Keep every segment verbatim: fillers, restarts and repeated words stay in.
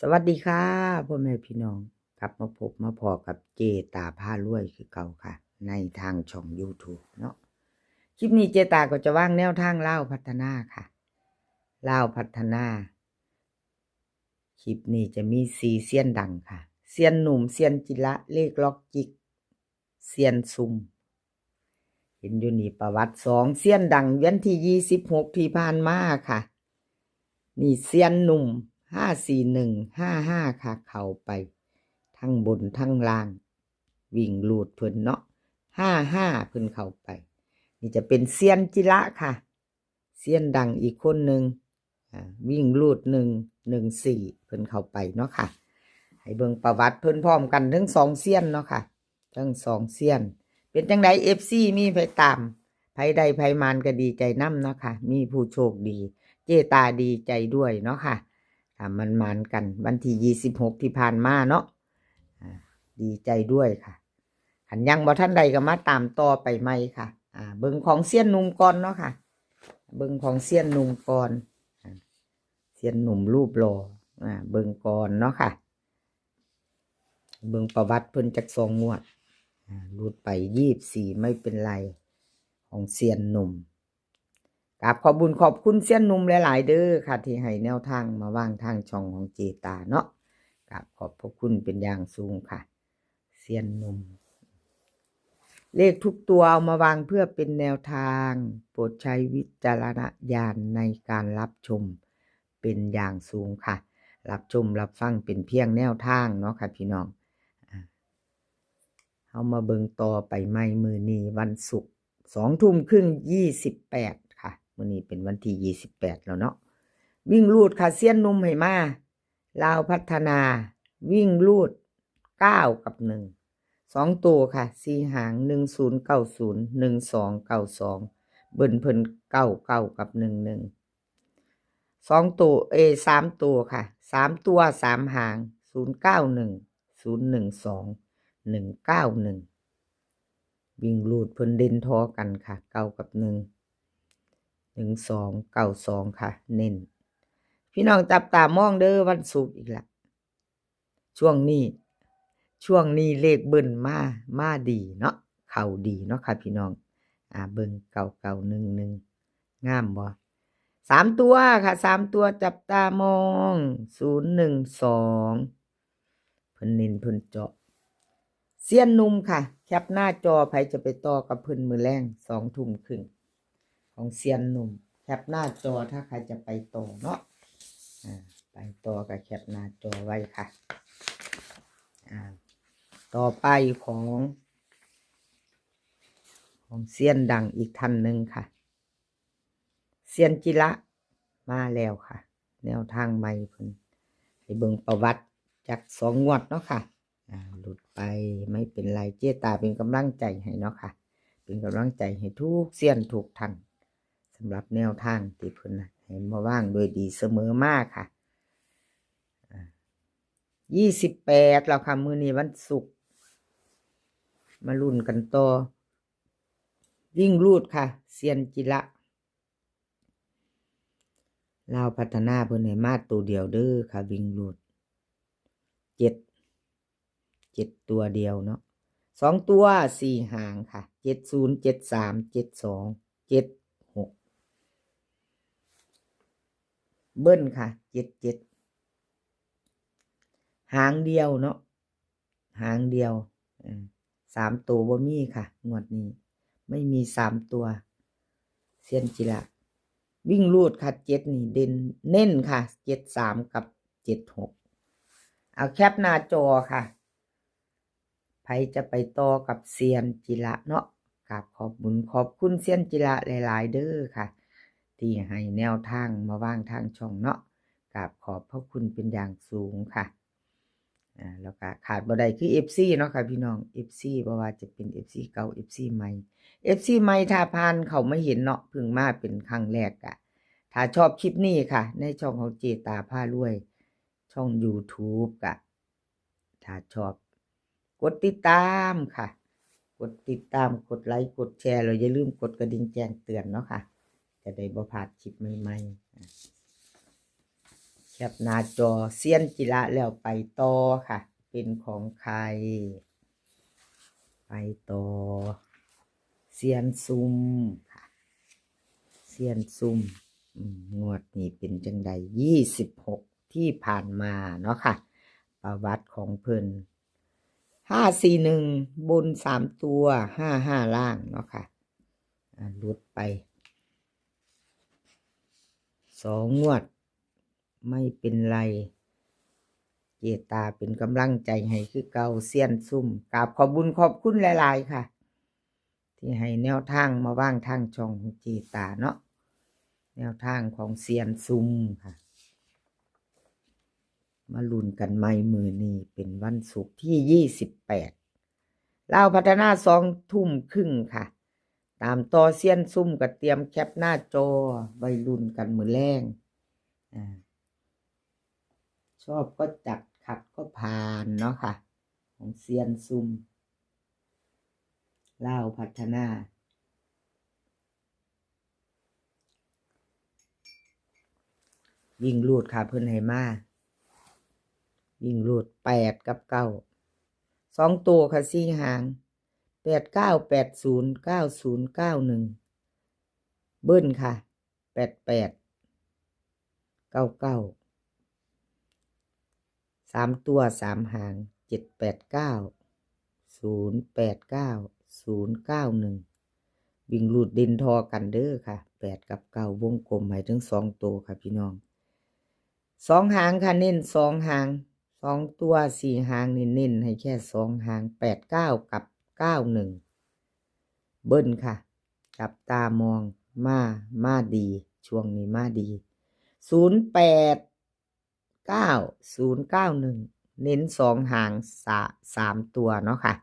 สวัสดีค่ะ พ่อแม่พี่น้อง กลับมาพบมาพ้อกับเจตาพารวยคือเก่าค่ะ ในทางช่อง YouTube เนาะ คลิปนี้เจตาก็จะวางแนวทางลาวพัฒนาค่ะ ลาวพัฒนา คลิปนี้จะมีสี่เซียนดังค่ะ เซียนหนุ่ม เซียนจิระ เลขล็อกจิก เซียนซุ่ม เห็นอยู่นี่ประวัติสองเซียนดังวันที่ยี่สิบหกที่ผ่านมาค่ะ นี่เซียนหนุ่ม ห้าสี่หนึ่ง ห้าห้า ค่ะ เข้าไปทั้งบนทั้งล่าง วิ่งรูดเพิ่นเนาะ ห้าห้า เพิ่นเข้าไป นี่จะเป็นเซียนจิระค่ะ เซียนดังอีกคนหนึ่ง อ่า วิ่งรูดหนึ่ง หนึ่งสี่ เพิ่นเข้าไปเนาะค่ะ ให้เบิ่งประวัติเพิ่นพร้อมกันทั้งสองเซียนเนาะค่ะ ทั้งสองเซียน เป็นจังได๋ เอฟซี มีไผตาม ไผได้ไผหมานก็ดีใจนำเนาะค่ะ มีผู้โชคดี เจตาดีใจด้วยเนาะค่ะ ถ้ามันหมานกันวันที่ยี่สิบหกที่ผ่านมาเนาะ อ่า ดีใจด้วยค่ะ คันยังบ่ทันได้ก็มาตามต่อไปใหม่ค่ะ อ่า เบิ่งของเซียนหนุ่มก่อนเนาะค่ะ เบิ่งของเซียนหนุ่มก่อน อ่า เซียนหนุ่มรูปหล่อ อ่า เบิ่งก่อนเนาะค่ะ เบิ่งประวัติเพิ่นจักสองงวด อ่า หลุดไปยี่สิบสี่ ไม่เป็นไร ของเซียนหนุ่ม กราบขอบบุญขอบคุณเซียนหนุ่มหลายๆ เด้อค่ะ ที่ให้แนวทางมาวางทางช่องของเจตาเนาะ กราบขอบพระคุณเป็นอย่างสูงค่ะ เซียนหนุ่ม เลขทุกตัวเอามาวางเพื่อเป็นแนวทาง โปรดใช้วิจารณญาณในการรับชมเป็นอย่างสูงค่ะ รับชมรับฟังเป็นเพียงแนวทางเนาะค่ะพี่น้อง อ่า เฮามาเบิ่งต่อไปใหม่มื้อนี้วันศุกร์ สองทุ่มครึ่ง ยี่สิบแปด ค่ะ มื้อนี้เป็นวันที่ยี่สิบแปดแล้วเนาะ วิ่งรูดค่ะ เซียนหนุ่มให้มา ลาวพัฒนา วิ่งรูด เก้า กับ หนึ่ง สองตัวค่ะ สี่หาง หนึ่งศูนย์เก้าศูนย์ หนึ่งสองเก้าสอง เบิ้ลเพิ่น เก้าเก้า กับ หนึ่งหนึ่ง สองตัว เอ สามตัวค่ะ สามตัว สามหาง ศูนย์เก้าหนึ่ง ศูนย์หนึ่งสอง หนึ่งเก้าหนึ่ง วิ่งรูดเพิ่นเด่นทอกันค่ะ เก้า กับ หนึ่ง หนึ่งสอง เก้าสอง ค่ะ เน้น พี่น้องจับตามองเด้อ วันศุกร์อีกละ ช่วงนี้ ช่วงนี้เลขเบิ้ลมา มาดีเนาะ เข้าดีเนาะค่ะพี่น้อง อ่า เบิ่ง เก้าเก้าหนึ่งหนึ่ง งามบ่ สามตัวค่ะ สามตัวจับตามอง ศูนย์หนึ่งสอง เพิ่นเน้นเพิ่นเจาะ เซียนหนุ่มค่ะ แคปหน้าจอ ไผจะไปต่อกับเพิ่นมื้อแลง สองทุ่มครึ่ง ของเซียนหนุ่ม แคปหน้าจอถ้าใครจะไปต่อเนาะ อ่า ไปต่อก็แคปหน้าจอไว้ค่ะ อ่า ต่อไปของ ของเซียนดังอีกท่านหนึ่งค่ะ เซียนจิระมาแล้วค่ะ แนวทางใหม่เพิ่น ให้เบิ่งประวัติจักสองงวดเนาะค่ะ อ่า หลุดไปไม่เป็นไร เจตาเป็นกำลังใจให้เนาะค่ะ เป็นกำลังใจให้ทุกเซียนทุกท่าน สำหรับแนวทางที่เพิ่นให้มาวางโดยดีเสมอมาค่ะ อ่า ยี่สิบแปดแล้วค่ะ มื้อนี้วันศุกร์ มาลุ้นกันต่อ วิ่งรูดค่ะ เซียนจิระ ลาวพัฒนาเพิ่นให้มาตัวเดียวเด้อค่ะ วิ่งรูด เจ็ด เจ็ดตัวเดียวเนาะ สองตัว สี่หางค่ะ เจ็ดศูนย์ เจ็ดสาม เจ็ดสอง เจ็ดหก เบิ้ลค่ะ เจ็ดเจ็ด หางเดียวเนาะ หางเดียว อืม สามตัวบ่มีค่ะ งวดนี้ ไม่มีสามตัว เซียนจิระ วิ่งรูดค่ะ เจ็ดนี่เด่น เน้นค่ะ เจ็ดสาม กับ เจ็ดหก เอาแคปหน้าจอค่ะ ไผจะไปต่อกับเซียนจิระเนาะ กราบขอบบุญขอบคุณเซียนจิระหลายๆ เด้อค่ะ ที่ให้แนวทางมาวางทางช่องเนาะ กราบขอบพระคุณเป็นอย่างสูงค่ะ อ่า แล้วก็ขาดบ่ได้คือ เอฟซี เนาะค่ะพี่น้อง เอฟซี บ่ว่าจะเป็น เอฟซี เก่า เอฟซี ใหม่ เอฟซี ใหม่ถ้าผ่านเข้ามาเห็นเนาะ เพิ่งมาเป็นครั้งแรกอะ ถ้าชอบคลิปนี้ค่ะ ในช่องของเจตาพารวย ช่อง YouTube กะ ถ้าชอบ กดติดตามค่ะ กดติดตาม กดไลค์ กดแชร์ แล้วอย่าลืมกดกระดิ่งแจ้งเตือนเนาะค่ะ จะได้บ่พลาดคลิปใหม่ๆ อ่ะ แค แคปหน้าจอ เซียนจิระแล้วไปต่อค่ะ เป็นของใคร ไปต่อ เซียนซุ่มค่ะ เซียนซุ่ม อืม งวดนี้เป็นจังใด ยี่สิบหก ที่ผ่านมาเนาะค่ะ ประวัติของเพิ่น ห้าสี่หนึ่ง บนสามตัว ห้าห้า ล่างเนาะค่ะ อ่า หลุดไป สองงวด ไม่เป็นไร เจตาเป็นกำลังใจให้คือเก่า เซียนซุ่ม กราบขอบบุญขอบคุณหลายๆ ค่ะ ที่ให้แนวทางมาวางทางช่องของเจตาเนาะ แนวทางของเซียนซุ่มค่ะ มาลุ้นกันใหม่มื้อนี้เป็นวันศุกร์ที่ ยี่สิบแปด ลาวพัฒนา สองทุ่มครึ่งค่ะ ตามต่อ เซียนซุ่มก็เตรียมแคปหน้าจอไว้ลุ้นกันมื้อแลง อ่า ชอบก็จัด ขัดก็ผ่านเนาะค่ะ ของเซียนซุ่ม ลาวพัฒนา วิ่งรูดค่ะ เพิ่นให้มา วิ่งรูด แปดกับเก้า สองตัวค่ะ สี่หาง แปดเก้า แปดศูนย์ เก้าศูนย์ เก้าหนึ่ง เบิ้ลค่ะ แปดแปด เก้าเก้า สามตัว สามหาง เจ็ดแปดเก้า ศูนย์แปดเก้า ศูนย์เก้าหนึ่ง วิ่งรูดเด่นทอกันเด้อค่ะ แปดกับเก้า วงกลมให้ทั้งสองตัวค่ะพี่น้อง สองหางค่ะ เน้นสองหาง สองตัว สี่หางนี่เน้นให้แค่สองหาง แปดเก้า กับ เก้าหนึ่ง เบิ้ลค่ะ จับตามอง มา มาดี ช่วงนี้มาดี ศูนย์แปดเก้า ศูนย์เก้าหนึ่ง เน้นสองหาง สา- สามตัวเนาะค่ะ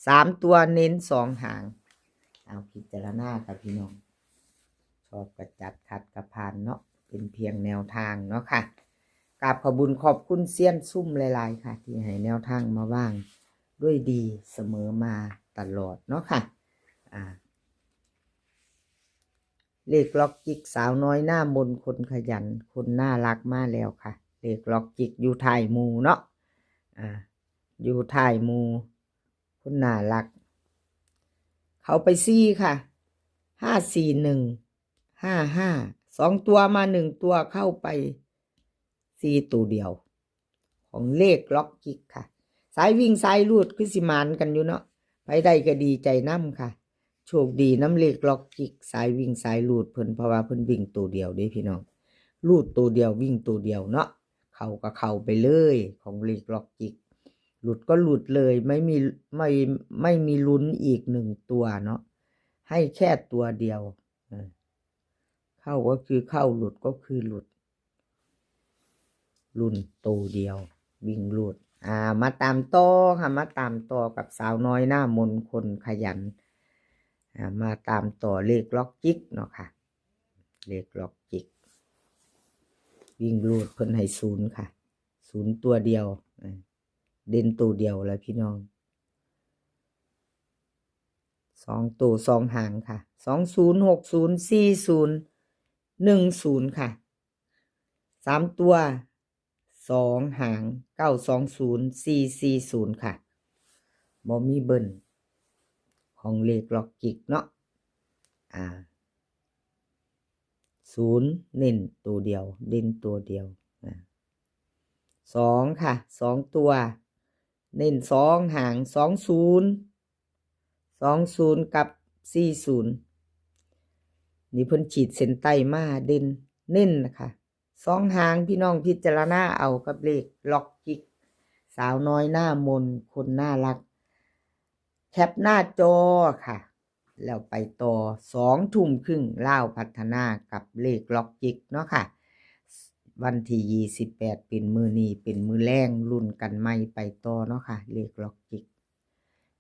สามตัวเน้นสองหาง เอาพิจารณาค่ะพี่น้อง ชอบกระจัด ขัดกระพานเนาะ เป็นเพียงแนวทางเนาะค่ะ กราบขอบบุญขอบคุณเซียนซุ่มหลายๆ ค่ะ ที่ให้แนวทางมาวางด้วยดีเสมอมาตลอดเนาะค่ะ อ่า เลขล็อกจิกสาวน้อยหน้ามน คนขยัน คนน่ารักมาแล้วค่ะ เลขล็อกจิกอยู่ท้ายหมู่เนาะ อ่า อยู่ท้ายหมู่ คนน่ารัก เข้าไปสี่ค่ะ ห้าสี่หนึ่ง ห้าห้า สองตัวมาหนึ่งตัว เข้าไปสี่ตัวเดียว ของเลขล็อกจิกค่ะ สายวิ่งสายรูดคือสิหมานกันอยู่เนาะ ไผได้ก็ดีใจนำค่ะ โชคดีนำเลขล็อกจิก สายวิ่งสายรูดเพิ่น เพราะว่าเพิ่นวิ่งตัวเดียวเด้พี่น้อง รูดตัวเดียว วิ่งตัวเดียวเนาะ เข้าก็เข้าไปเลย ของเลขล็อกจิก หลุดก็หลุดเลย ไม่มี ไม่ ไม่มีลุ้นอีกหนึ่งตัวเนาะ ให้แค่ตัวเดียว เออ เข้าก็คือเข้า หลุดก็คือหลุด ลุ้นตัวเดียว วิ่งรูด อ่า มาตามต่อค่ะ มาตามต่อกับสาวน้อยหน้ามน คนขยัน อ่า มาตามต่อเลขล็อกจิกเนาะค่ะ เลขล็อกจิก วิ่งรูดเพิ่นให้ศูนย์ค่ะ ศูนย์ตัวเดียว อ่า เด่นตัวเดียวแล้วพี่น้อง สองตัวสองหางค่ะ สองศูนย์ หกศูนย์ สี่ศูนย์ หนึ่งศูนย์ ค่ะ สามตัว สองหาง เก้าสองศูนย์ สี่สี่ศูนย์ ค่ะ บ่มีเบิ้ล ของเลขล็อกจิกเนาะ อ่า ศูนย์ เน้นตัวเดียว เด่นตัวเดียว อ่า สองค่ะ สองตัว เน้นสองหาง สองศูนย์ สองศูนย์ กับ สี่ศูนย์ นี่เพิ่นขีดเส้นใต้มา เด่น เน้นนะคะ สองหาง พี่น้องพิจารณาเอากับเลขล็อกจิก สาวน้อยหน้ามน คนน่ารัก แคปหน้าจอค่ะ แล้วไปต่อ สองทุ่มครึ่ง ลาวพัฒนากับเลขล็อกจิกเนาะค่ะ วันที่ ยี่สิบแปด เป็นมื้อนี้ เป็นมื้อแลง ลุ้นกันใหม่ไปต่อเนาะค่ะ เลขล็อกจิก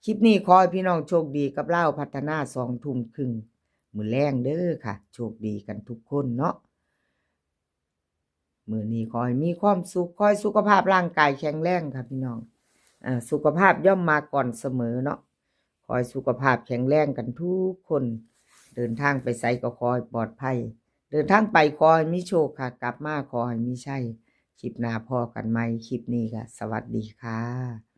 คลิปนี้ขอให้พี่น้องโชคดีกับลาวพัฒนา สองทุ่มครึ่ง มื้อแลงเด้อค่ะ โชคดีกันทุกคนเนาะ มื้อนี้ขอให้มีความสุข ขอให้สุขภาพร่างกายแข็งแรงค่ะพี่น้อง อ่า สุขภาพย่อมมาก่อนเสมอเนาะ ขอให้สุขภาพแข็งแรงกันทุกคน เดินทางไปไสก็ขอให้ปลอดภัย เดินทางไปขอให้มีโชคค่ะ กลับมาขอให้มีชัย คลิปหน้าพ้อกันใหม่ คลิปนี้ก็สวัสดีค่ะ